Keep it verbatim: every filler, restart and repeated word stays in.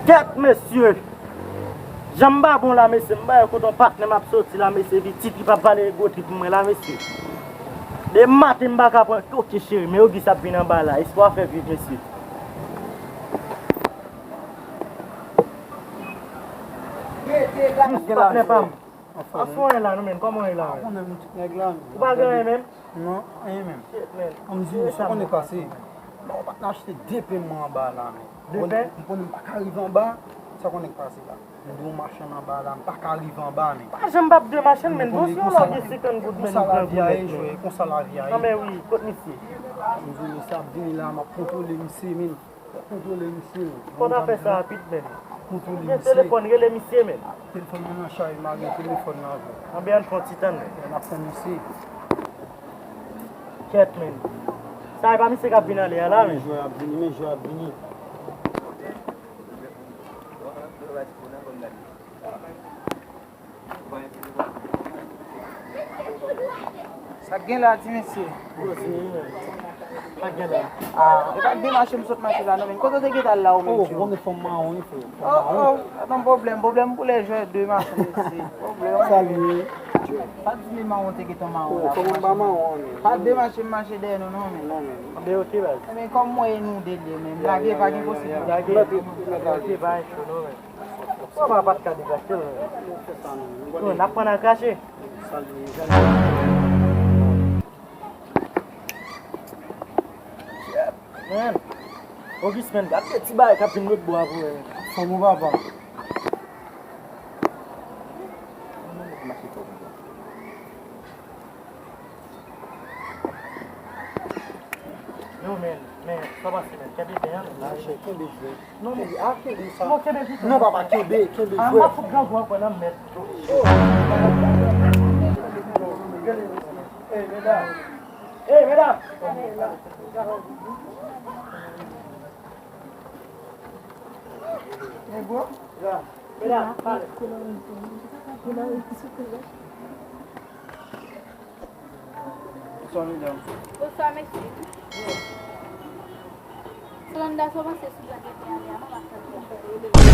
Kèt, mesye! Jan m pa bon la, mesye, m pa wè kote yon patnè m ap soti la, mesye, epi ti trip ap vale gwo trip mwen la, mesye. De maten m pa ka pran, oke cheri, men Auguste ap vin anba la, espwa fè viv, mesye. Patnè pa m. Anfòm, wi. Ou pa gen anyen menm? Non, anyen menm. Shit, man. Ann di, sa konnen k pase. Bon, ou pa t nan achte de pen mwen anba la, men. De pen? M konnen m pa ka rive anba, sa konnen k pase la. M di w machann anba la, m pa ka rive anba, men. Pa janm p ap de machann, men. Bon, si yon lògè senkant goud, men, ou pran goud, men. Konsa lavi a ye, jwè, konsa lavi a ye. Anben wi, kot misye? M di w, misye ap vini la, m ap kontwole misye, men. Kontwole misye. Fò n ap fè sa rapid, men. Kontwole misye. Gen telefòn, rele misye, men. Telefòn mwen nan chaj, m pa gen telefòn nan vre. Anben, ann fè yon ti tann, men. N ap tann misye. Kèt, men. Sa e pa misye k ap vin ale a la, men. Men jwè ap vini, men jwè ap vini. Sa k gen la, ti mesye? Sa k gen la? Ah, e pa t de mache m sot mache la, non, men. Kote w te gentan al la, ou menm, tchou? Oh, ou konnen fanm mawon, wi, frè. Oh, oh, pa t yon pwoblèm. Pwoblèm pou lè jwè de mache, mesye. Pwoblèm. Salye. Pa t di li mawon, te gentan mawon la. Oh, fanm pa mawon, men. Pa t de mache m mache dèyè nou, non, men. Non, men. Anben, oke, baz. Enben, kòm mwen e nou de lye, men. Lage, pa gen posiblite. Lage, lage, pa gen cho, non, men. Papa pa t ka degaje l. Non, n ap pran nan krache. Men, Auguste, men, gad de ti bagay k ap vin lòt bò a pou wè, men. Fanm ou papa. Non, men, men, sa pase, men. Kenbe pen an, men. Mache, kenbe jwèt. Non, men. Kenbe, a, kenbe sa. Non, kenbe jwèt. Non, papa, kenbe, kenbe jwèt. A, m ap fout grangou ankò nan mèt. Ey, medam. Ey, medam. Ey, bro. Medam, pale. Bonswa, medam. Bonswa, mesye. Solanda, sa w panse sou jan Kevin ale a? Manman Solanda te rele m.